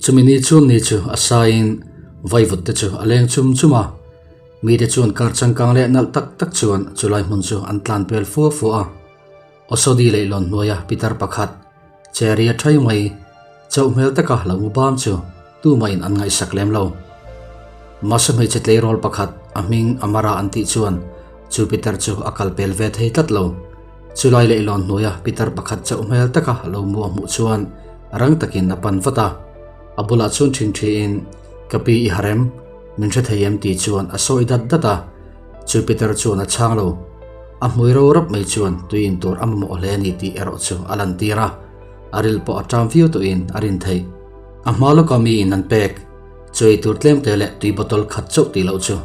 Chumi ni chuan ni chu a saiin vaivut te chu a leng chum chum a. Mite chuan kar changkang leh nalh tak tak chuan chulai hmun chu an tlan pel fua fua a. Osodi leihlawn hnuaia pitar pakhat, Cherry a thai mai, chauh hmel taka lo mu bam chu tumahin an ngaihsak lem lo. Mahse hmeichhe tleirawl pakhat a hming Amara an tih chuan chu pitar chu a kal pel ve thei tlat lo. Chulai leihlawn hnuaia pitar pakhat chauh hmel taka lo mu a hmuh chuan rang takin a pan vat a. A bulah chuan ṭhingṭhiin, Ka pi i harem, min hre thei em tih chuan a sawi dat dat a. Chu Peter chuan a chhang lo. A hmui ro rap mai chuan tui in tur a mamawh hle a ni tih erawh chu a lantir a, a ril pawh a ṭam viau tawhin a rin theih. A hma lawka mi in an pek, chu ei tur tlem te leh tui bottle khat chauh tih loh chu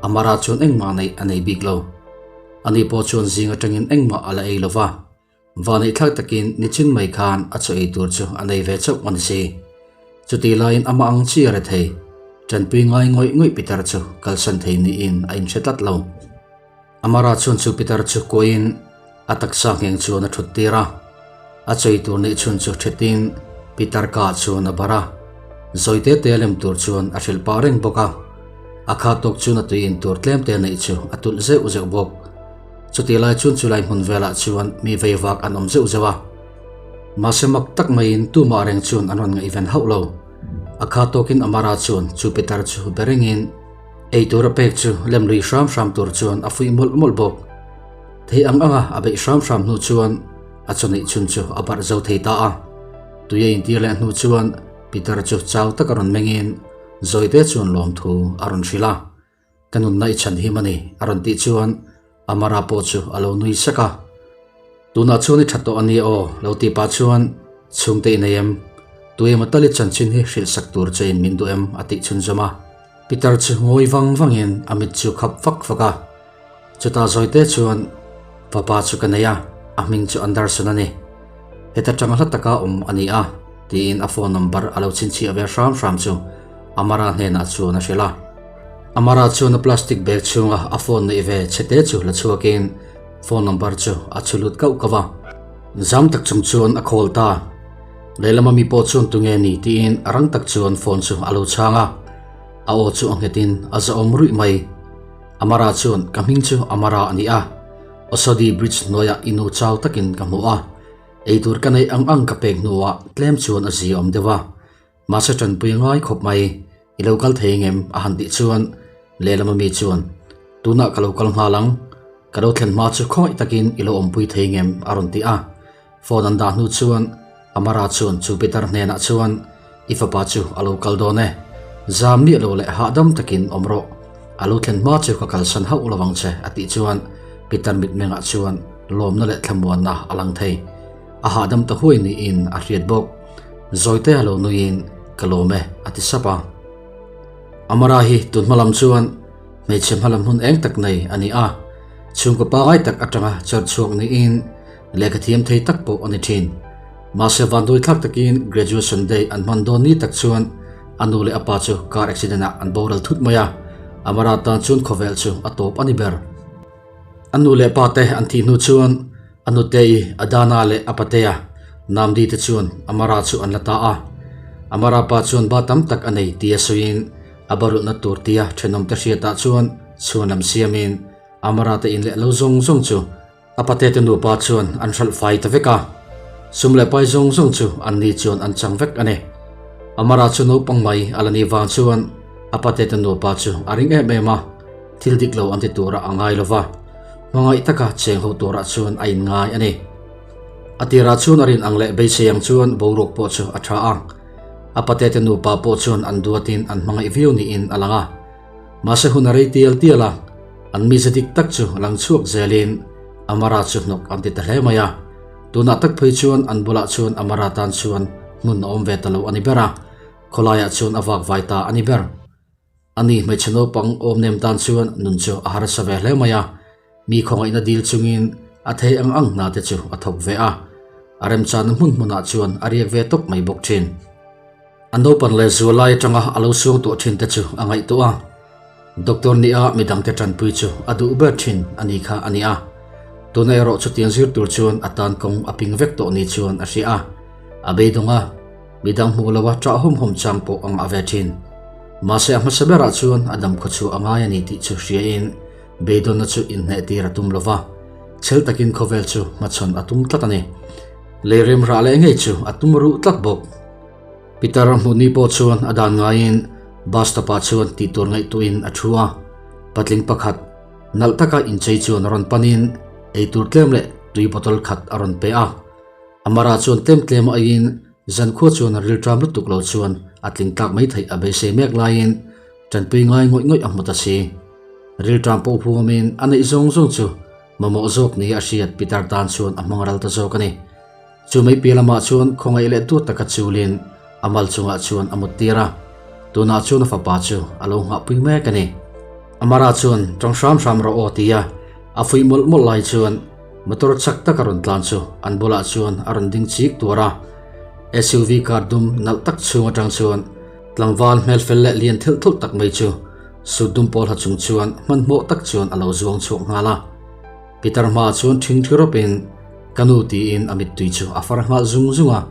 Amara chuan engmah neih a nei bik lo. Ani pawh chuan zing atangin engmah a la ei lo va. Vaneihthlak takin nichin mai khan a chaw ei tur chu a nei ve chauh a ni si. Chutih laiin amah ang chi a re thei. Tanpui ngai ngawih ngawih Peter chu kalsan thei niin a inhre tlat lo. Amara chuan chu Peter chu kuahin a taksa ngheng chuan a thut tir a. A chaw ei tur neih chhun chu thetin Peter ka ah chuan a bar a. Zawi te te lem tur chuan a hrilh pah reng bawk a. A kha tawk chuan a tui in tur tlem te neih chu a tulh zeuh zeuh bawk. Chutih lai chuan chulai hmun velah chuan mi vei vak an awm zeuh zeuh a. Mahse mak tak maiin tumah reng chuan an rawn ngaihven hauh lo. A kha tawkin Amara chuan chu pitar chu be rengin ei tur a pek chu lem lui hram hram tur chuan a fuih mawlh mawlh bawk. Thei ang anga a beih hram hram hnu chuan a chawneih chhun chu a barh zo thei ta a. Tui a intir leh hnu chuan pitar chu chau taka rawn mengin Zawite chuan lawmthu a rawn hrilh a. Ka nunna i chhan him a ni, a rawn tih chuan Amara pawh chu a lo nui sek a. Tunah chuan i tha tawh a ni aw, lo tih pah chuan chhungte i nei em? Tu emaw tal i chanchin hi hrilh sak tur che in min duh em? a tih chhunzawm a. Peter chu ngawi vang vangin a mit chu khap fak fak a. Chutah zawite chuan fapa chu ka nei a, a hming chu Anderson a ni. Heta tang hla taka awm a ni a, tiin a phone number a lo chhinchhiah ve hram hram chu Amara hnenah chuan a hrilh a. Amara chuan a plastic bag chhunga a phone neih ve chhete chu la chhuakin phone number chu a chhu lut kauh kauh a. Zam tak chung chuan a call ta. Lehlama mi pawh chuan tunge ni tiin rang tak chuan phone chu a lo chhang a. A aw chu a nghetin a zahawm ruih mai. Amara chuan ka hming chu Amara a ni a, Osodi Bridge hnuaiah i nu chau takin ka hmu a, eitur ka neih ang ang ka pek hnuah tlem chuan a zi awm deuh a, mahse tanpui a ngai khawp mai, i lo kal thei engem a han tih chuan lehlam ami chuan tunah ka lo kal nghal ang, ka lo thlen hma chu khawngaih takin i lo awmpui thei engem a rawn ti a, phone an dah hnu chuan Amara chuan chu Peter hnenah chuan, I fapa chu a lo kal dawn e. Zam miah lo leh hahdam takin awm rawh. A lo thlen hma chu ka kalsan hauh lo vang che, a tih chuan Peter mitmengah chuan lawmna leh thlamuanna a lang thei. A hahdam ta huai niin a hriat bawk. Zawite a lo nuiin, Ka lawm e, a ti sap a. Amara hi tun hma lam chuan hmeichhe hma lam hun eng tak nei a ni a. Chhungkaw pangai tak atanga chawr chhuak niin, Lehkha thiam thei tak pawh a ni thin. Mahse vanduai thlak takin graduation day an hman dawn ni tak chuan a nu leh a pa chu car accident ah an boral thut mai a, Amara tan chuan khawvel chu a tawp a ni ber. A nu leh pa te an thih hnu chuan a nutei Adana leh a patea Namdi te chuan Amara chu an la ta a. Amara pa chuan ba tam tak a nei tia sawiin a barulhna tur tia thenawmte hriatah chuan chhuan lam siamin Amara te in leh lo zawng zawng chu A pate te nupa chuan an hralh fai ta vek a, sum leh pai zawng zawng chu an ni chuan an chang vek a ni. Amara chu naupang mai a la nih vang chuan a pate te nupa chu a ring em em a, thil dik lo an ti turah a ngai lo va, hmangaih taka cheng ho turah chuan a inngai a ni. A tirah chuan a rin ang leh beisei ang chuan boruak pawh chu a tha a, a pate te nupa pawh chuan an duatin an hmangaih viau niin a lang a. Mahse hun a rei tial tial a, an mize dik tak chu lang chhuak zelin Amara chu hnawk an ti ta hle mai a. Tunah tak phei chuan an bulah chuan Amara tan chuan hmun a awm ve ta lo a ni ber a, khawlaiah chuan a vak vai ta a ni ber. Ani hmeichhe naupang awm nem tan chuan nun chu a harsa ve hle mai a, mi khawngaihna dil chungin a thei ang ang hna te chu a thawk ve a, a remchana hmun hmunah chuan a riak ve tawp mai bawk thin. A naupan leh zual lai atanga a lo suang tuah thin te chu a ngaihtuah a, Doctor nia midangte tanpui chu a duh ber thin a ni kha a ni a. Tuna erawh chutiang zir tur chuan a tan kawng a ping vek tawh ni chuan a hria a, a beidawng a. Midang hmuh loa ṭah hawm hawm chang pawh a ngah ve ṭhin. Mahse a hmasa berah chuan a dam khawchhuah a ngai a ni tih chu hriain beidawnna chu inhneh tir a tum lo va, chhel takin khawvel chu hmachhawn a tum tlat a ni. Lei rem rah leh ngei chu a tum ruh tlat bawk. Pitar a hmuh ni pawh chuan a dan ngaiin bus stop ah chuan tih tur ngaihtuahin a thu a, patling pakhat nalh taka inchei chuan rawn panin eitur tlem leh tui bottle khat a rawn pe a. Amara chuan tlem tlem a aiin zankhua chuan a rilṭam lutuk lo chuan a tling tlak mai theih a beisei mek laiin ṭanpui ngai ngawih ngawih a hmu ta si. Rilṭam pawh huamin a neih zawng zawng chu mamawh zawk nia a hriat Pitar tan chuan a hmang ral ta zawk a ni. Chu mai piah lamah chuan khawngaih leh duat taka chulin a mal chungah chuan a mut tir a, tunah chuan a fapa chu a lo nghahpui mek a ni. Amara chuan tawng hram hram rawh aw tia a fuih mawlh mawlh lai chuan motor chak tak a rawn tlan chu an bulah chuan a rawn ding chik tuar a. SUV car dum nalh tak chhung atang chuan tlangval hmel fel leh lian thilh thulh tak mai chu suit dum pawl ha chung chuan hmanhmawh tak chuan a lo zuang chhuak nghal a. Pitar hmaah chuan ṭhingṭhi rawpin ka nu tiin a mittui chu a far nghal zung zung a.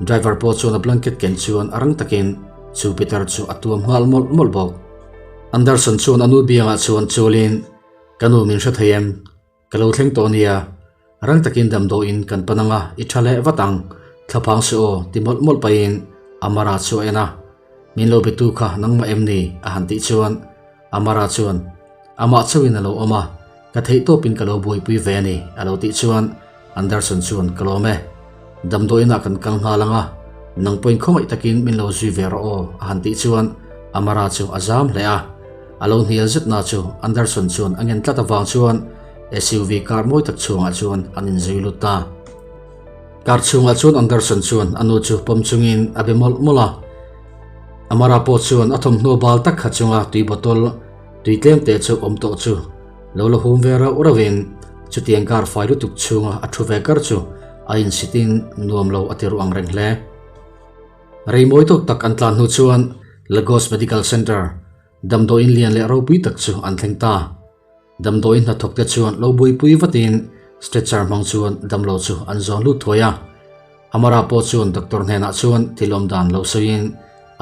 Driver pawh chuan a blanket ken chuan a rang takin chu pitar chu a tuam nghal mawlh mawlh bawk. Anderson chuan a nu biangah chuan chulin, Ka nu min hre thei em? Ka lo thleng tawh nia. Rang takin damdawiin kan pan anga i ṭha leh vat ang, thlaphang se aw ti mawlh mawlh pahin Amara chu a en a. Min lo betu kha nangmah em ni? a han tih chuan Amara chuan, Amah chauhin a lo awm a, ka theih tawpin ka lo buaipui ve a ni, a lo tih chuan Anderson chuan, Ka lawm e. Damdawiinah kan kal nghal ang a, nang pawhin khawngaih takin min lo zui ve rawh aw, a han tih chuan Amara chu a zam hle a. A lo hnial zetna chu Anderson chuan a ngen tlat avang chuan SUV car mawi tak chhungah chuan an inzui lut ta. Car chhungah chuan Anderson chuan a nu chu pawm chungin a be mawlh mawlh a. Amara pawh chuan a thawmhnaw bal tak kha chunga tui bottle tui tlem te chu awm tawh chu lo la hum ve rauh rauhin chutiang car fai lutuk chhunga a thu ve kar chu a insitin nuam lo a ti ruh ang reng hle. Rei mawi tawk tak an tlan hnu chuan Lagos Medical Centre damdawiin lian leh ropui tak chu an thleng ta. Damdawiin hnathawk te chuan lo buaipui vatin stretcher hmang chuan damlo chu an zawn lut thuai a. Amara pawh chuan doctor hnenah chuan thil awm dan lo sawiin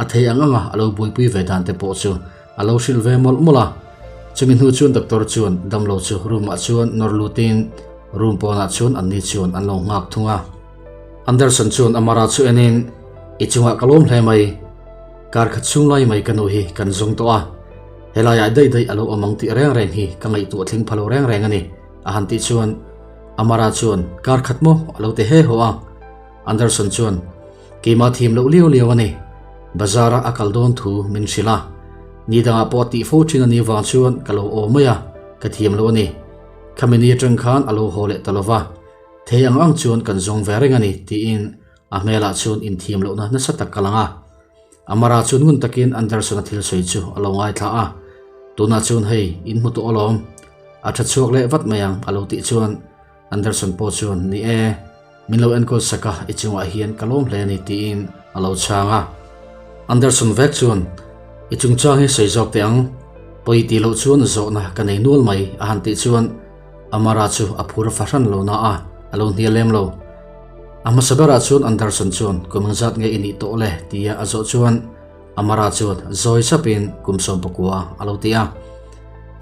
a thei ang anga a lo buaipui ve dan te pawh chu a lo hrilh ve mawlh mawlh a. Chumi hnu chuan doctor chuan damlo chu room ah chuan nawr lutin room pawnah chuan anni chuan an lo nghak thung a. Anderson chuan Amara chu enin I chungah ka lawm hle mai. Kar khat chhung lai mai ka nu hi kan zawng tawh a. Helaiah daih daih a lo awm ang tih reng reng hi ka ngaihtuah thleng pha lo reng reng a ni, a han tih chuan Amara chuan kar khat maw a lo ti he haw a. Anderson chuan keimah thim loh liau liau a ni, bazar-a a kal dawn thu min hrilh a, ni dangah pawh a tih fo thin a nih vang chuan ka lo aw mai a, ka thiam loh a ni. Khami ni atang khan a lo haw leh ta lo va, thei ang ang chuan kan zawng ve reng a ni, tiin a hmelah chuan inthiam lohna nasa tak ka lang a. Amara chuan ngun takin Anderson-a thil sawi chu a lo ngaithla a, Tunah chuan hei, in hmu tawh alawm. A tha chhuak leh vat mai ang, a lo tih chuan Anderson pawh chuan, Ni e, min lo enkawl sak a, i chungah hian ka lawm hle a ni, tiin a lo chhang a. Anderson vek chuan, I chungchang hi sawi zawk teh ang, pawi tih loh chuan zawhna ka nei nual mai, a han tih chuan Amara chu a phur fahran lo na a, a lo hnial lem lo. A hmasa berah chuan Anderson chuan kum engzat nge i nih tawh le tia a zawh chuan Amara chuan zawi sapin kum 19 a lo ti a.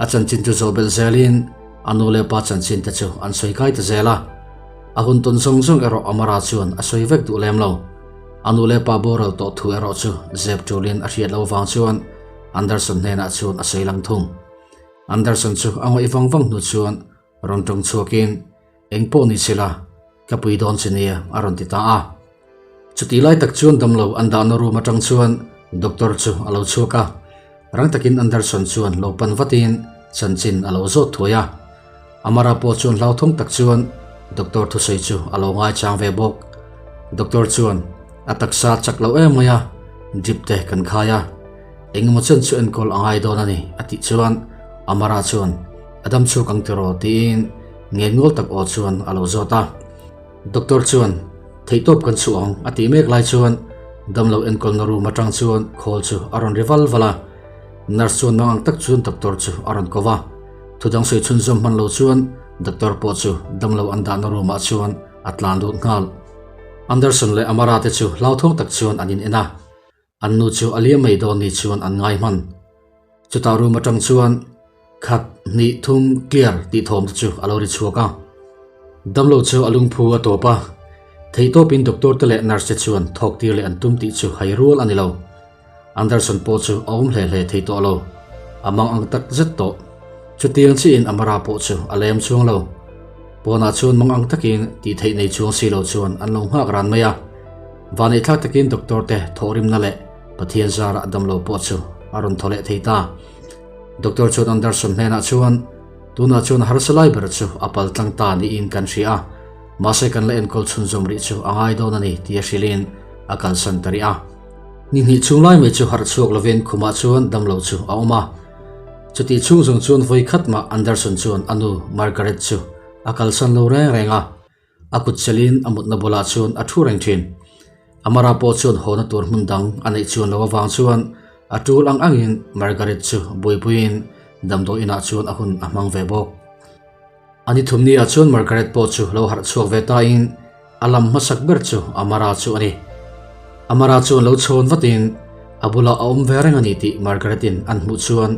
A chanchin chu zawh belh zelin a nu leh pa chanchin te chu an sawi kai ta zel a. A hun tawn zawng zawng erawh Amara chuan a sawi vek duh lem lo. A nu leh pa boral tawh thu erawh chu zep tulin a hriat loh vang chuan Anderson hnenah chuan a sawi lang thung. Anderson chu a ngawih vang vang hnu chuan rawn tawng chhuakin, Eng pawh ni se la, ka pui dawn che nia, a rawn ti ta a. Chutih lai tak chuan damlo an dahna room atang chuan doctor chu a lo chhuak a, rang takin Anderson chuan lo pan vatin chanchin a lo zawt thuai a. Amara pawh chuan hlauthawng tak chuan doctor thusawi chu a lo ngaichang ve bawk. Doctor chuan, A taksa chak lo em mai a, drip te kan khai a. Engemaw chen chu enkawl a ngai dawn a ni, a tih chuan Amara chuan, A dam chhuak ang tiraw? tiin ngenngawl tak aw chuan a lo zawt a. Doctor chuan, Theihtawp kan chhuah ang, a tih mek lai chuan damlo enkawlna room atang chuan call chu a rawn ri val val a. Nurse chuan mang ang tak chuan doctor chu a rawn ko va. Thudang sawi chhunzawm hman lo chuan doctor pawh chu damlo an dahna room ah chuan a tlan lut nghal. Anderson leh Amara te chu hlauthawng tak chuan an in en a, an nu chu a liam mai dawn ni chuan an ngai hman. Chutah room atang chuan khat, hnih, thum, clear tih thawm te chu a lo ri chhuak a. Damlo chu a lungphu a tawp a, theihtawpin doctor te leh nurse te chuan thawk tir leh an tum tih chu hai rual a ni lo. Anderson pawh chu a awm hle hle thei tawh lo, a mang ang tak zet tawh. Chutiang chiin Amara pawh chu a lem chuang lo. Pawnah chuan mang ang takin tih theih nei chuang si lo chuan an lo nghak ran mai a. Vaneihthlak takin doctor te thawhrimna leh Pathian zarah damlo pawh chu a rawn thaw leh thei ta. Doctor chuan Anderson hnenah chuan, Tunah chuan harsa lai ber chu a pal tlang ta niin kan hria a, mahse kan la enkawl chhunzawm rih chu a ngai dawn a ni tia hrilhin a kalsan ta rih a. Ni hnih chhung lai mai chu harh chhuak lovin khumah chuan damlo chu a awm a. Chutih chhung zawng chuan vawi khat mah Anderson chuan a nu Margaret chu a kalsan lo reng reng a, a kut chelin a mutna bulah chuan a thu reng thin. Amara pawh chuan hawna tur hmun dang a neih chuan lo avang chuan a tul ang angin Margaret chu buaipuiin damdawi inah chuan a hun a hmang ve bawk. A ni thumni ah chuan Margaret pawh chu lo harh chhuak ve tain a lam hmasak ber chu Amara chu a ni. Amara chuan lo chhawn vatin a bulah a awm ve reng a ni tih Margaret-in an hmuh chuan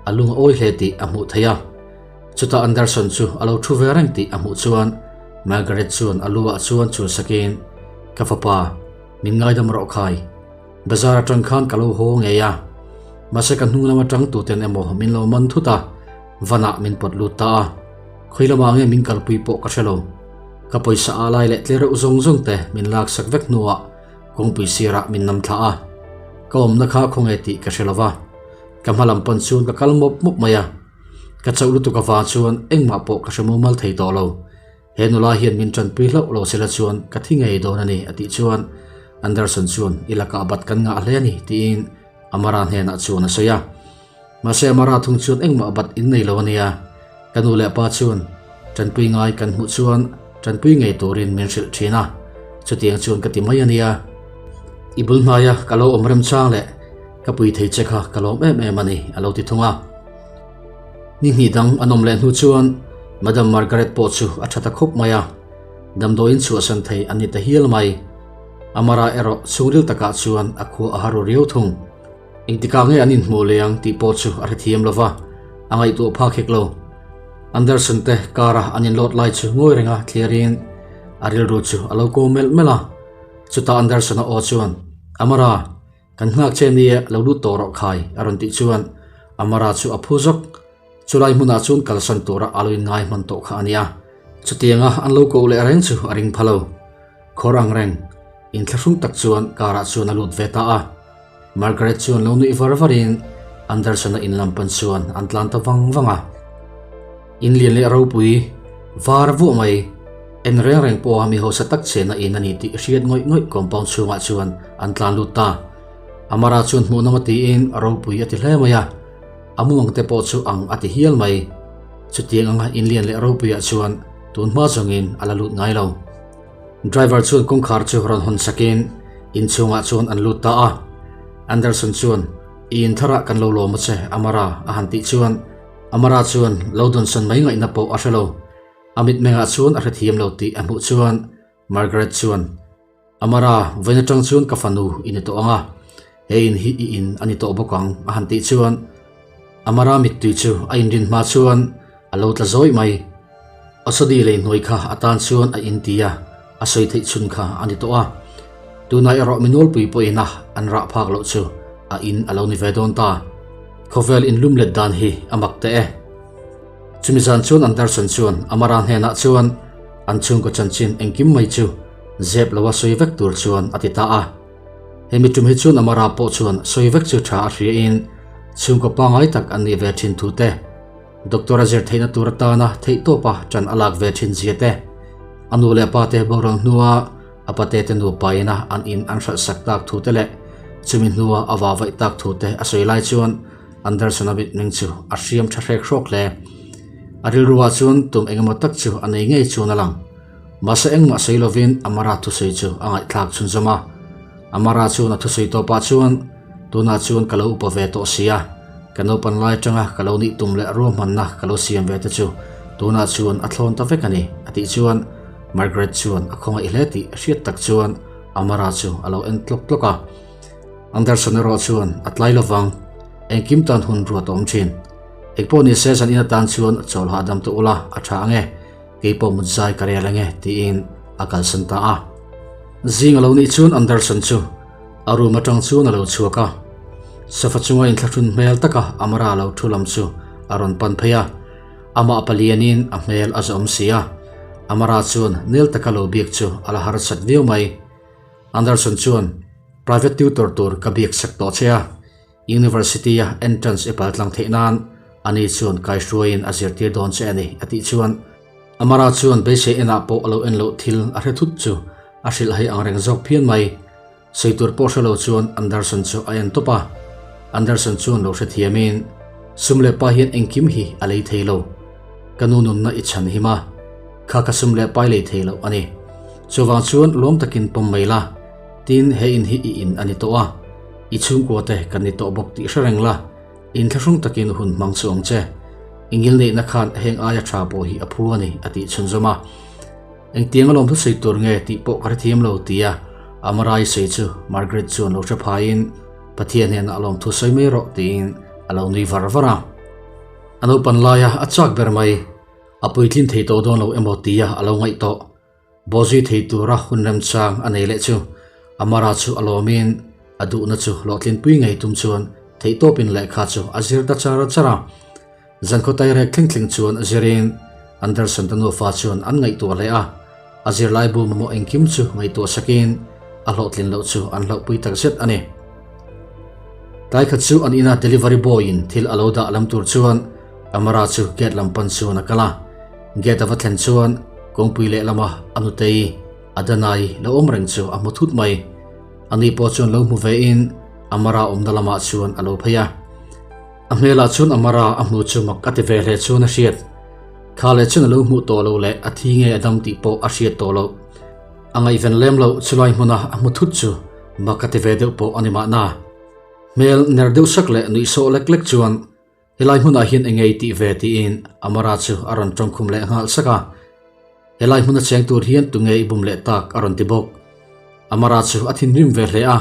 a lung a awi hle tih a hmuh theih a. Chutah Anderson chu a lo thu ve reng tih a hmuh chuan Margaret chuan a lu ah chuan chul sakin, Ka fapa, min ngaidam rawh khai. Bazar atang khan ka lo haw ngei a. Mahse ka hnung lam atang tuten emaw min lo man thut a, vanah min pawt lut ta a. Khawi lamah nge min kalpui pawh ka hre lo. Ka pawisa a lai leh tlereuh zawng zawng te min laksak vek hnuah kawngpui sirah min nam thla a. Ka awmna kha khawnge tih ka hre lo va. Ka hma lam pan chuan ka kal mawp mawp mai a. Ka chauh lutuk avang chuan engmah pawh ka hre mumal thei tawh lo. He nula hian min tanpui hlauh lo sela chuan ka thi ngei dawn a ni a tih chuan Anderson chuan i lakah bat kan ngah hle a ni tiin Amara hnenah chuan a sawi a. Mahse Amara thung chuan engmah bat in nei lo a nia. Ka nu leh pa chuan tanpui ngai kan hmuh chuan tanpui ngei turin min hrilh thin a, chutiang chuan ka ti mai a nia. I bul hnaia ka lo awm remchang leh ka pui thei che kha ka lawm em em a ni a lo ti thung a. Ni hnih dang an awm leh hnu chuan Madam Margaret pawh chu a tha ta khawp mai a, damdawiin chhuahsan thei an ni ta hial mai. Amara erawh chhungril takah chuan a khua a haru riau thung. Engtikah nge an inhmuh leh ang tih pawh chu a hrethiam lo va, a ngaihtuah phak hek lo. Anderson te car-a an inlawt lai chu ngawi renga thliarin a rilru chu a lo ko melh melh a. Chutah Anderson-a aw chuan, Amara! Kan nghak che nia lo lut tawh rawh khai a rawn tih chuan Amara chu a phu zawk. Chulai hmunah chuan kalsan tura a lo inngai hman tawh kha a nia. Chutianga an lo koh leh reng chu a ring pha lo. Khawr ang reng, inthlahrung tak chuan car ah chuan a lut ve ta a. Margaret chuan lo nuih var varin Anderson-a in lam pan chuan an tlan ta vang vang a. In lian leh ropui, var vuah mai. En reng reng pawha mi hausa tak chena in a ni tih hriat ngawih ngawih compound chhungah chuan an tlan lut ta. Amara chuan hmuhnawm a tiin a ropui a ti hle mai a, a mumang te pawh chu ang a ti hial mai. Chutiang anga in lian leh ropuiah chuan tun hma zawngin a la lut ngai lo. Driver chuan kawngkhar chu rawn hawn sakin in chhungah chuan an lut ta a. Anderson chuan, I in tharah kan lo lawm a che, Amara, a han tih chuan Amara chuan lo dawnsawn mai ngaihna pawh a hre lo. A mitmengah chuan a hrethiam lo tih a hmuh chuan Margaret chuan, Amara, vawiin atang chuan ka fanu i ni tawh ang a, he in hi i in a ni tawh bawk ang, a han tih chuan Amara mittui chu a inrin hma chuan a lo tla zawih mai. Osodi lei hnuai kha a tan chuan a in ti a, a sawi theih chhun kha a ni tawh a. Tunah erawh mi nawlpui pawhin a an rah phak loh chu a in a lo ni ve dawn ta. Khawvel inlum let dan hi a mak teh e. Chumi zan chuan Anderson chuan Amara hnenah chuan an chhungkaw chanchin engkim mai chu zep loa sawi vek tur chuan a ti ta a. Hemi tum hi chuan Amara pawh chuan sawi vek chu tha a hriain chhungkaw pangngai tak an nih ve thin thu te, doctor a zir theihna tur atana theihtawpa tan a lak ve thin zia te, a nu leh pa te boral hnua a pate te nupa ina an in an hralhsak tak thu te leh chumi hnua a vavaih tak thu te a sawi lai chuan Anderson-a mitmeng chu a hriam tha hrek hrawk hle. A rilruah chuan tum engemaw tak chu a nei ngei chuan a lang. Mahse engmah sawi lovin Amara thusawi chu a ngaihthlak chhunzawm a. Amara chuan a thusawi tawpah chuan, Tunah chuan ka lo upa ve tawh si a, ka naupan lai atanga ka lo nih tum leh ruahmanna ka lo siam ve te chu tunah chuan a thlawn ta vek a ni, a tih chuan. Margaret chuan a khawngaih hle tih a hriat tak chuan Amara chu a lo en tlawk tlawk a. Anderson erawh chuan a tlai lovang, engkim tan hun ruat a awm thin. Engpawh ni se zan in atan chuan chawl hahdam tawh ula a tha ang e, kei pawh mut zai ka rel ang e tiin a kalsan ta a. Zing a lo nih chuan Anderson chu a room atang chuan a lo chhuak a, sofa chunga inthlahrun hmel taka Amara lo thu lam chu a rawn pan phei a. Amah palianin a hmel a zawm si a, Amara chuan nel taka lo biak chu a la harsat viau mai. Anderson chuan, Private tutor tur ka biak sak tawh che a, University-a entrance i pal tlang theih nan ani chuan kaihruaiin a zirtir dawn che a ni, a tih chuan Amara chuan beisei enah pawh a lo en loh thil a hre thut chu a hrilh hai angreng zawk phian mai. Sawi tur pawh hre lo chuan Anderson chu a en tawp a, Anderson chuan lo hrethiamin, Sum leh pa hian engkim hi a lei thei lo. Ka nu nunna i chhan him a, kha ka sum leh pai lei thei loh a ni. Chuvang chuan lawm takin pawm mai la, tin he in hi i in a ni tawh a, i chhungkua te kan ni tawh bawk tih hre reng la, inthlahrung takin hun hmang chu ang che. I ngilneihna khan heng aia tha pawh hi a phu a ni, a tih chhunzawm a. Engtiang alawm thusawi tur nge tih pawh ka hrethiam lo tia Amarai sawi chu Margaret chuan lo hre phaiin Pathian hnenah alawm thusawi mai rawh tiin a lo nui var var a. A naupan laia a chak ber mai, a puitlin thei tawh dawn lo emaw tia a lo ngaih tawh. Bawzui thei tura hun remchang a nei leh chu Amara chu a lawmin a duhna chu hlawhtlinpui ngei tum chuan theihtawpin lehkha chu a zir ta char char a. Zankhaw tairek thleng thleng chuan a zirin Anderson te nufa chuan an ngaihtuah hle a, a zirlaibu mamawh engkim chu ngaihtuah sakin a hlawhtlin loh chu an hlauhpui takzet a ni. Tlai khat chu an ina delivery boy in thil a lo dah lam tur chuan Amara chu gate lam pan chuan a kal a, gate a va thlen chuan kawngpui lehlama a nutei Adanai lo awm reng chu a hmu thut mai. Ani pawh chuan lo hmu ve in Amara awmna lamah chuan a lo phei a. A hmelah chuan Amara a hmu chu mak a ti ve hle chuan a hriat. Kha leh chuan a lo hmuh tawh loh leh a thi nge a dam tih pawh a hriat tawh loh. A ngaihven lem loh chulai hmuna a hmu thut chu mak a ti ve deuh pawh a ni mahna. Hmel ner deuh sak leh nuih sawh lek lek chuan helai hmunah hian eng nge i tih ve tiin Amara chu a rawn tawngkhum leh nghal sak a. Helai hmuna cheng tur hian tunge i bum leh tak a rawn ti bawk. Amara chu a thinrim ve hle a.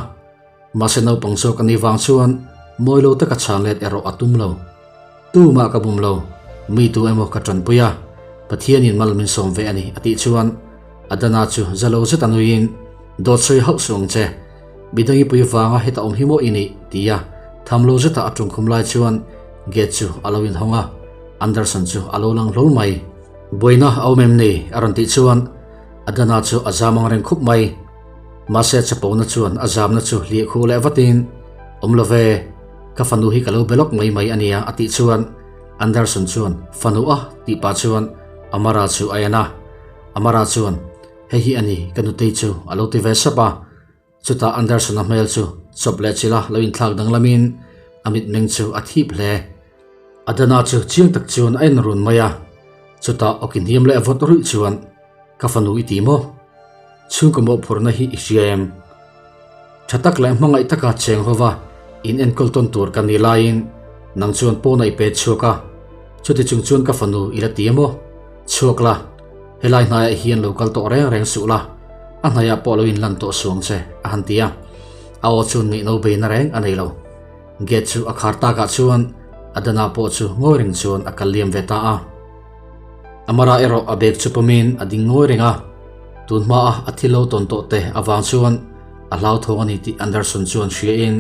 Mahse naupang zawk a nih vang chuan mawi lo taka chhan let erawh a tum lo. Tumah ka bum lo, mi tu emaw ka tanpui a, Pathianin mal min sawm ve a ni a tih chuan Adana chu za lo zet a nuiin, Dawt sawi hauh suh ang che, midang i pui vanga heta awm hi maw i nih? ti a tham lo zeta a tungkhum lai chuan gate chu a lo inhawng a, Anderson chu a lo lang hlawl mai. Buaina a awm em ni? a rawn tih chuan Adana chu a zam ang reng khup mai. Mahse chapona chuan a zamna chu hliah khuh leh vatin, Awm lo ve, ka fanu hi ka lo be lawk mai mai a nia a tih chuan Anderson chuan Fanu a tih pah chuan Amara chu a en a. Amara chuan Hei hi a ni ka nutei chu a lo ti ve sap a. Chutah Anderson-a hmel chu chawp leh chilha lo inthlak danglamin a mitmeng chu a thip hle. Adana chu chiang tak chuan a en run mai a, chutah awki hniam leh vawt ruih chuan, Ka fanu i ti maw? Chhungkaw mawhphurhna hi i hria em? Tha tak leh hmangaih taka cheng hova in enkawl tawn tur ka ni laiin nang chuan pawn a i pet chhuak a, chuti chung chuan ka fanu i la ti em aw? Chhuak la, helai hnaiah hian lo kal tawh reng reng suh la, a hnaiah pawh lo inlan tawh suh ang che, a han ti a, a aw chuan ngaihno beina reng a nei lo. Gate chu a khar takah chuan Adana pawh chu ngawi reng chuan a kal liam ve ta a. Amara erawh a bag chu pawmin a ding ngawi reng a, tun hmaa a thil lo tawn tawh te avang chuan a hlauthawng a ni tih Anderson chuan hriain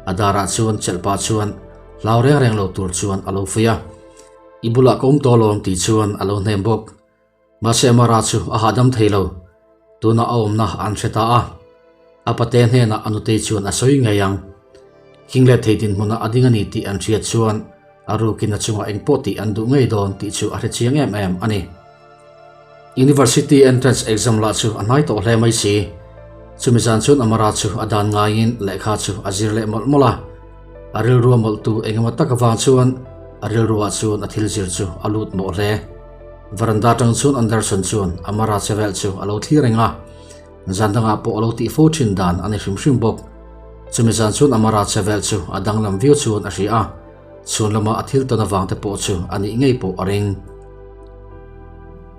a darah chuan chelh pah chuan hlau reng reng lo tur chuan a lo fuih a. I bulah ka awm tawh alawm tih chuan a lo hnem bawk. Mahse Amara chu a hahdam thei lo, tunah a awmna an hre ta a. A pate hnenah a nutei chuan a sawi ngei ang. King leh thei dinhmunah a ding a ni tih an hriat chuan a rukin a chungah engpawh tih an duh ngei dawn tih chu a hre chiang em em a ni. University entrance exam lah chu a hnai tawh hle mai si. Chumi zan chuan Amara chu a dan ngaiin lehkha chu a zir leh mawlh mawlh a. A rilrua mawlhtu engemaw tak avang chuan a rilruah chuan a thil zir chu a lut mawh hle. Veranda tang chuan Anderson chuan Amara che vel chu a lo thlir reng a, zan dangah pawh a lo tih fo thin dan a ni hrim hrim bawk. Chumi zan chuan Amara che vel chu a danglam viau chuan a hria a, chhun lama a thil tawn avang te pawh chu a nih ngei pawh a ring.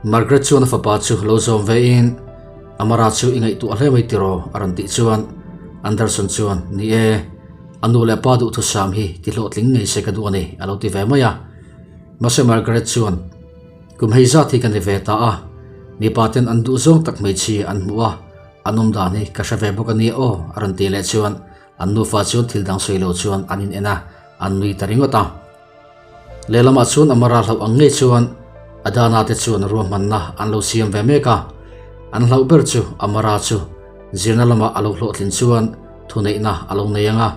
Margaret chuan a fapa chu lo zawm ve in, Amara chu i ngaihtuah hle mai tiraw? a rawn tih chuan Anderson chuan, Ni e, a nu leh pa duhthusam hi ti hlawhtling ngei se ka duh a ni, a lo ti ve mai a. Mahse Margaret chuan, Kum hei zat hi ka ni ve ta a, mipa ten an duh zawng tak hmeichhia an hmuh a, an awm dan hi ka hre ve bawk a nia aw, a rawn ti leh chuan an nufa chuan thil dang sawi lo chuan an in en a, an nui ta ringawt a. Lehlamah chuan Amara hlauh ang ngei chuan Adana te chuan ruahmanna an lo siam ve mek a, an hlauh ber chu Amara chu zirna lama a lo hlawhtlin chuan thuneihna a lo nei ang a,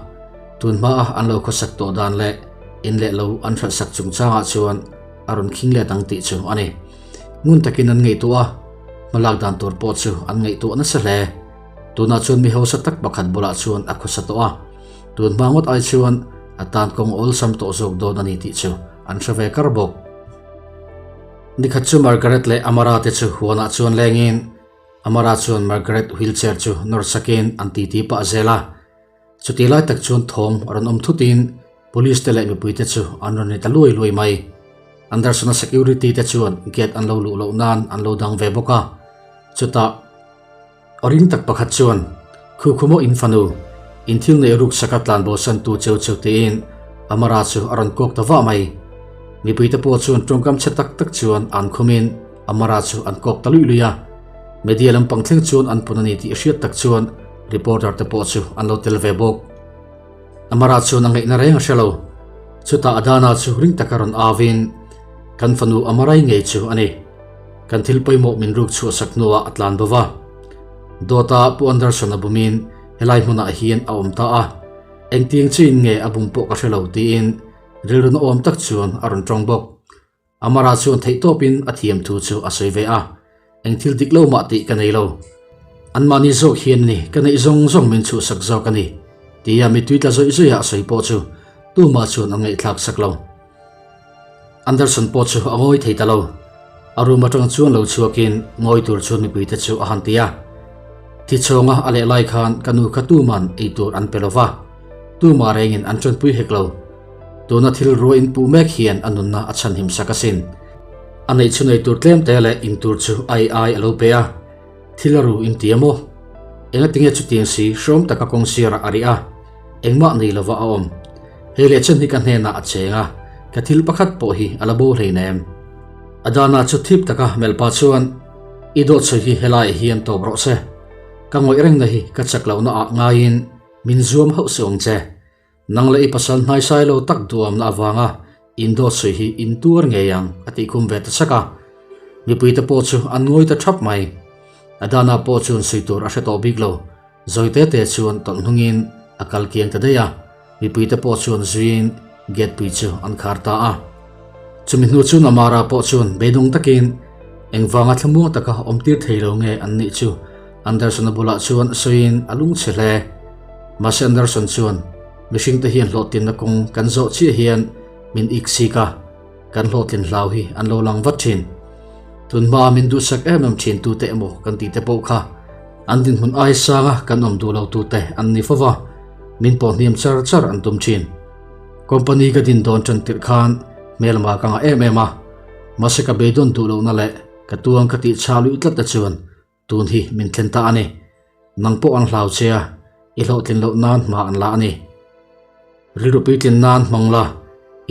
tun hmaa an lo khawsak tawh dan leh in leh lo an hralhsak chungchangah chuan a rawn khing let ang tih chu a ni. Ngun takin an ngaihtuah a, hmalak dan tur pawh chu an ngaihtuah nasa hle. Tunah chuan mi hausa tak pakhat bulah chuan a khawsa tawh a, tun hma ngawt ai chuan a tan kawng awlsam tawh zawk dawn a ni tih chu an hre ve kar bawk. Nikhat chu Margaret leh Amara te chu huanah chuan lengin Amara chuan Margaret wheelchair chu nawr sakin an titi pah zel a. Chuti lai tak chuan thawm a rawn awm thutin Police te leh mipui te chu an rawn ni ta luai luai mai. Anderson-a security te chuan gate an lo luh loh nan an lo dang ve bawk a. Chutah aw ring tak pakhat chuan, Khu khu maw in fanu, in thil neih ruk saka tlan bosan tu cheu cheu tiin Amara chu a rawn kawk ta vah mai. Mipui te pawh chuan tawngkam chhe tak tak chuan an khumin Amara chu an kawk ta luih luih a. Media lampang thleng chuan an pun a ni tih hriat tak chuan reporter te pawh chu an lo tel ve bawk. Amara chuan a ngaihna reng a hre lo. Chutah Adana chu ring taka rawn auin, Kan fanu Amarai ngei chu a ni. Kan thil pawimawh min ruk chhuahsak hnuah a tlan bo va. Dawta Pu Anderson a bumin helai hmunah hian a awm ta a. Engtiang chiin nge a bum pawh ka hre lo tiin rilru naawm tak chuan a rawn tawng bawk. Amara chuan theihtawpin a thiam thu chu a sawi ve a, Eng thil dik lo mah tih ka nei lo. Anmahni zawk hian ni ka neih zawng zawng min chhuhsak zawk a ni, tia mittui tla zawih zawih a a sawi pawh chu tumah chuan a ngaihthlak sak lo. Anderson pawh chu a ngawi thei ta lo. A room atang chuan lo chhuakin ngawi tur chuan mipuite chu a han ti a. Thichhawnga a leh lai khan ka nu kha tuman ei tur an pe lo va, tumah rengin an tanpui hek lo. Tuna thil rua in puh mek hian a nunna a chhanhim sak asin. A neih chu nei tur tlem te leh in tur chu ai ai a lo pe a. Thil a ru in ti a maw? Engatinge chutiang si hrawm taka kawng sirah a rih a, engmah nei lova a awm. Hei leh chen hi ka hnenah a cheng a, ka thil pakhat pawh hi a la bo hleinem. Adana chu thip taka melh pah chuan, I dawt sawi hi helaiah hian tawp rawh se. Ka ngawih rengna hi ka chak lohna ah ngaiin min zuam hauh suh ang che. Nang leh i pasal hnaisai lo tak duamna avanga in dawt sawi hi in tuar ngei ang, a tih khum ve ta chak a. Mipuite pawh chu an ngawi ta thap mai. Adana pawh chuan sawi tur a hre tawh bik lo. Zawi te te chuan tawlh hnungin a kal kiang ta daih a, mipuite pawh chuan zuiin gate pui chu an khar ta a. Chumi hnu chuan Amara pawh chuan beidawng takin engvanga thlamuang taka awm tir thei lo nge an nih chu Anderson-a bulah chuan sawiin a lungchhe hle. Mahse Anderson chuan, Mihringte hian hlawhtlinna kawng kan zawh chiah hian min ik sik a, kan hlawhtlin hlau hi an lo lang vat thin. Tun hmaa min duhsak em em thin tute emaw kan tih te pawh kha an dinhmun ai sanga kan awm duh lo tute an ni fo va, min pawh hniam char char an tum thin. Company ka din dawn tan tirh khan hmelma ka ngah em em a, mahse ka beidawn duh lohna leh ka tuang ka tih chhah luih tlat te chuan Tun hi min thlen ta a ni. Nang pawh an hlau che a, i hlawhtlin loh nan hma an la a ni. Rilru puitlin nan hmang la,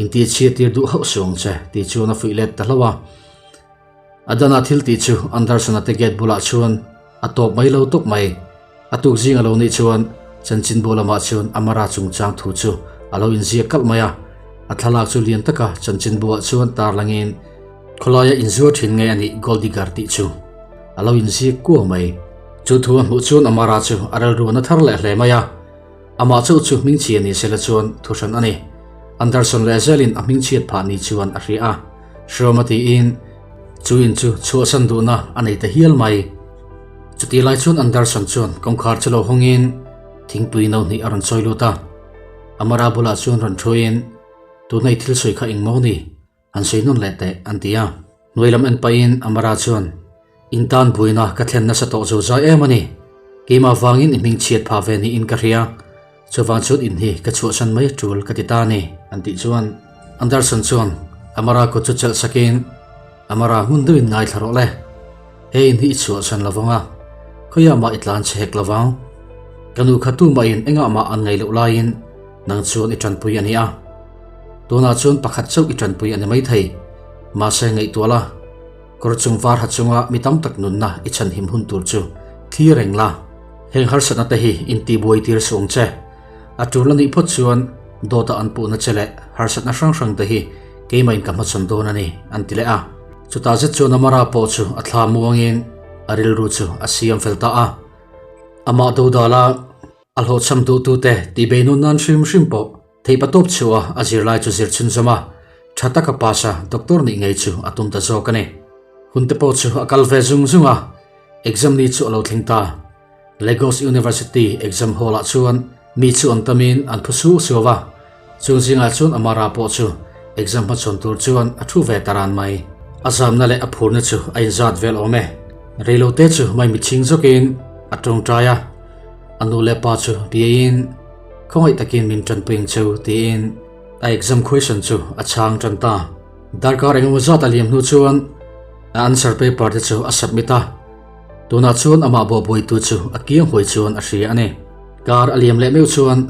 intihchhiat tir duh hauh suh ang che, tih chuan a fuih let ta hlauh a. Adana thil tih chu Anderson-a te gate bulah chuan a tawp mai lo tawp mai. A tuk zing a lo nih chuan chanchinbu lamah chuan Amara chungchang thu chu a lo inziak kalh mai a. A thlalak chu lian taka chanchinbuah chuan tarlangin khawlaia inzuar thin nge a nih Gold Digger tih chu a lo inziak kuau mai. Chu thu a hmuh chuan Amara chu a rilru na thar leh hle mai a. Amah chauh chu hmingchhia ni sela chuan thuhran a ni. Anderson leh zelin a hmingchhiat phah ni chuan a hria a. Hreawm a tiin chu in chu chhuahsan duhna a nei ta hial mai. Chutih lai chuan Anderson chuan kawngkhar chu lo hawngin thingpui no hnih a rawn chawi lut a. Amara bulah chuan rawn thuin, Tuna i thil sawi kha engmaw ni? Han sawi nawn leh teh, an ti a. Hnuai lam en pahin Amara chuan, In tan buaina ka thlen nasa tawh zo zai em a ni. Keimah vangin i hming chhiat phah ve niin ka hria. Chuvang chuan in hi ka chhuahsan mai a tul ka ti ta a ni, an tih chuan Anderson chuan Amara kut chu chelh sakin. Amara hmun deuhin ngaithla rawh le. He in hi i chhuahchhan lo vang a, khawiah mah i tlan che hek lo vang. Ka nu kha tumahin engah mah an ngaih loh laiin nang chuan i tanpui a ni a. Tunah chuan pakhat chauh i tanpui a ni maithei. Mahse ngaihtuah la, kawr chung var ha chunga mi tam tak nunna i chhanhim hun tur chu thlir reng la. Heng harsatna te hi intibuai tir suh ang che. A tul a nih phawt chuan dawta an puhna che leh harsatna hrang hrang te hi keimahin ka hmachhawn dawn a ni, an ti leh a. Chutah zet chuan Amara pawh chu a thla muangin a rilru chu a siam fel ta a. Amah dodala a hlawhchham duhtute tihbei nun nan hrim hrim pawh theihpatawp chhuah a zirlai chu zir chhunzawm a, tha taka pass a doctor nih ngei chu a tum ta zawk a ni. Hunte pawh chu a kal ve zung zung a, exam ni chu a lo thleng ta. Lagos University exam hall ah chuan mi chu an tamin an phu suh suau a, chung zingah chuan Amara pawh chu exam hmachhawn tur chuan a thu ve ta ran mai. A zamna leh a phurna chu a inzat vel awm e. Reilote chu maimichhing zawkin a tawngtai a, a nu leh pa chu biain khawngaih takin min tanpui ang cheu tiin a exam question chu a chhang tan ta. Darkar engemaw zat a liam hnu chuan a answer paper te chu a submit a. Tunah chuan amah bawhbuaitu chu a kiang huai chuan a hria a ni. Kar a liam leh meuh chuan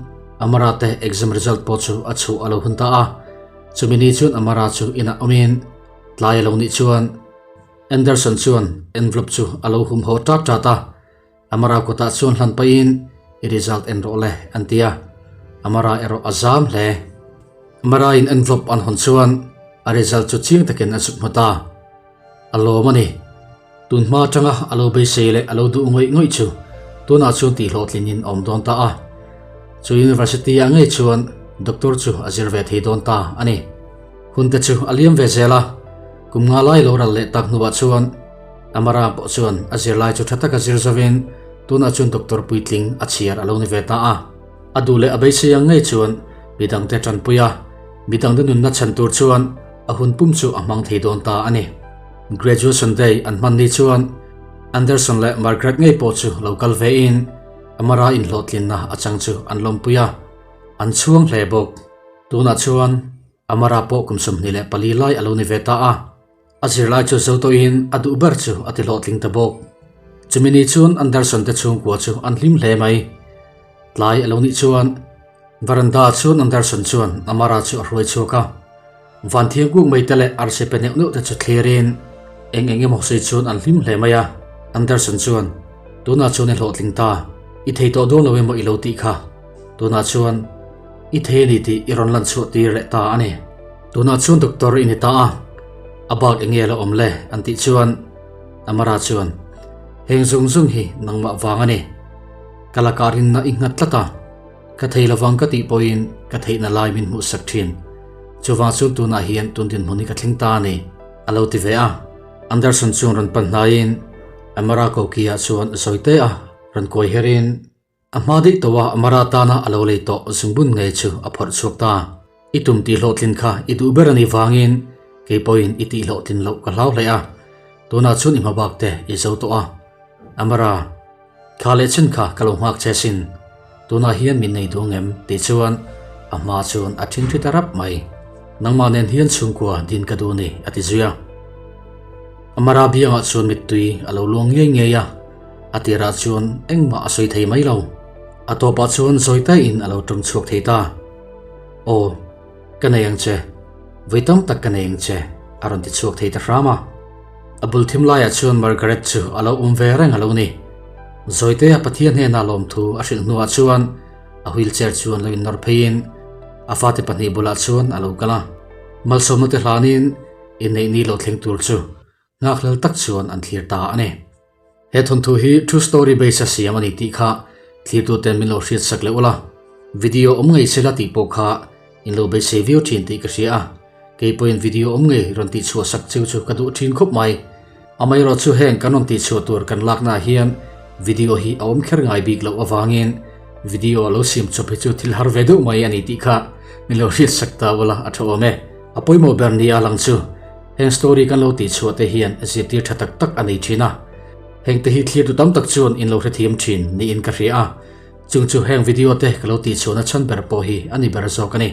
Amara te exam result pawh chu a chhuah a lo hun ta a. Chumi ni chuan Amara chu inah awmin tlai a lo nih chuan Anderson chuan envelope chu a lo hum haw tat tat a. Amara kutah chuan hlan pahin i result en rawh le an ti a. Amara erawh a zam hle. Amara in envelope an hawn chuan a result chu chiang takin a zuk hmu ta. A lawm a ni. Tun hma atanga a lo beisei leh a lo duh ngawih ngawih chu tunah chuan tih hlawhtlin in a awm dawn ta a. Chu University ah ngei chuan Doctor chu a zir ve thei dawn ta a ni. Hun te chu a liam ve zel a, kum nga lai lo ral leh tak hnuah chuan Amara pawh chuan a zirlai chu tha taka zir zovin tunah chuan Doctor puitling a chhiar a lo ni ve ta a. A duh leh a beisei ang ngei chuan midangte tanpui a, midangte nunna chhan tur chuan a hun pum chu a hmang thei dawn ta a ni. Graduation Day an hman ni chuan Anderson leh Margaret ngei pawh chu lo kal ve in Amara inhlawhtlinna a chang chu an lawmpui a, an chhuang hle bawk. Tunah chuan Amara pawh kum 24 lai a lo ni ve ta a, a zirlai chu zo tawhin a duh ber chu a ti hlawhtling ta bawk. Chumi ni chuan Anderson te chhungkua chu an hlim hle mai. Tlai a lo nih chuan Veranda chuan Anderson chuan Amara chu a hruai chhuak a. Van thiang kuk mai te leh arsi pe neuh neuh te chu thlirin eng eng emaw sawi chuan an hlim hle mai a. Anderson chuan, Tunah chuan i hlawhtling ta, i thei tawh dawn lo emaw i lo tih kha. Tunah chuan i thei a ni tih i rawn lan chhuah tir leh ta a ni. Tunah chuan doctor i ni ta a, a bak eng nge la awm le? an tih chuan Amara chuan, Heng zung zung hi nangmah vang a ni. Ka lakah rinna i nghat tlat a. Ka thei lovang ka tih pawhin ka theihna lai min hmuhsak thin. Chuvang chuan tunah hian tun dinhmun hi ka thleng ta a ni, a lo ti ve a. Anderson chuan rawn pan hnaiin Amara kokiah chuan sawi te a, rawn kuai herin a hma daih tawh a Amara tana a lo lei tawh zungbun ngei chu a phawrh chhuak ta. I tum tih hlawhtlin kha i duh ber a nih vangin kei pawhin i tih hlawhtlin loh ka hlau hle a, tunah chuan i hmabak te i zo tawh a. Amara. Thla leh chen kha ka lo nghak che sin, tunah hian min nei duh ngem tih chuan a hma chuan a thin thi ta rap mai. Nangmah nen hian chhungkua din ka duh ni a ti zui a. Amara biangah chuan mittui a lo luang ngei ngei a, a tirah chuan engmah a sawi thei mai lo. A tawpah chuan zawi taiin a lo tawng chhuak thei ta. Aw, ka nei ang che, vawi tam tak ka nei ang che a rawn ti chhuak thei ta hram a. A bul thim laiah chuan Margaret chu a lo awm ve reng a lo ni. Zawitea Pathian hnena lawmthu a hrilh hnuah chuan a wheelchair chuan lo innawr pheiin a fate pahnih bulah chuan a lo kal a. Malsawmna te hlanin inneih ni lo thleng tur chu nghakhlel tak chuan an thlir ta a ni. He thawnthu hi true story base a siam a ni tih kha thlirtuten min lo hriat sak leh ula. Video awm ngei sela tih pawh kha in lo beisei viau thin tih ka hria a, kei pawhin video awm ngei rawn tih chhuah sak cheu chu ka duh thin khawp mai. Amaherawh chu heng kan rawn tih chhuah tur kan laknaah hian video hi a awm kher ngai bik loh avangin video a lo siam chawp hi chu thil har ve deuh mai a ni tih kha min lo hriat sak ta ula a tha awm e. A pawimawh ber nia lang chu heng story kan lo tih chhuah te hian zirtir tha tak tak a nei thin a, heng te hi thlirtu tam tak chuan in lo hrethiam thin niin ka hria a, chung chu heng video te ka lo tih chhuahna chhan ber pawh hi a ni ber zawk a ni.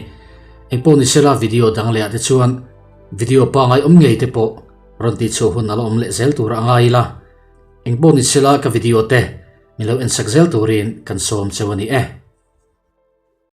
Engpawh ni sela video dang leh ah te chuan video pangai awm ngei te pawh. Rawn tih chhuah hun a la awm leh zel tur a ngai ila. Engpawh ni sela ka video te min lo ensak zel turin kan sawm cheu a ni e.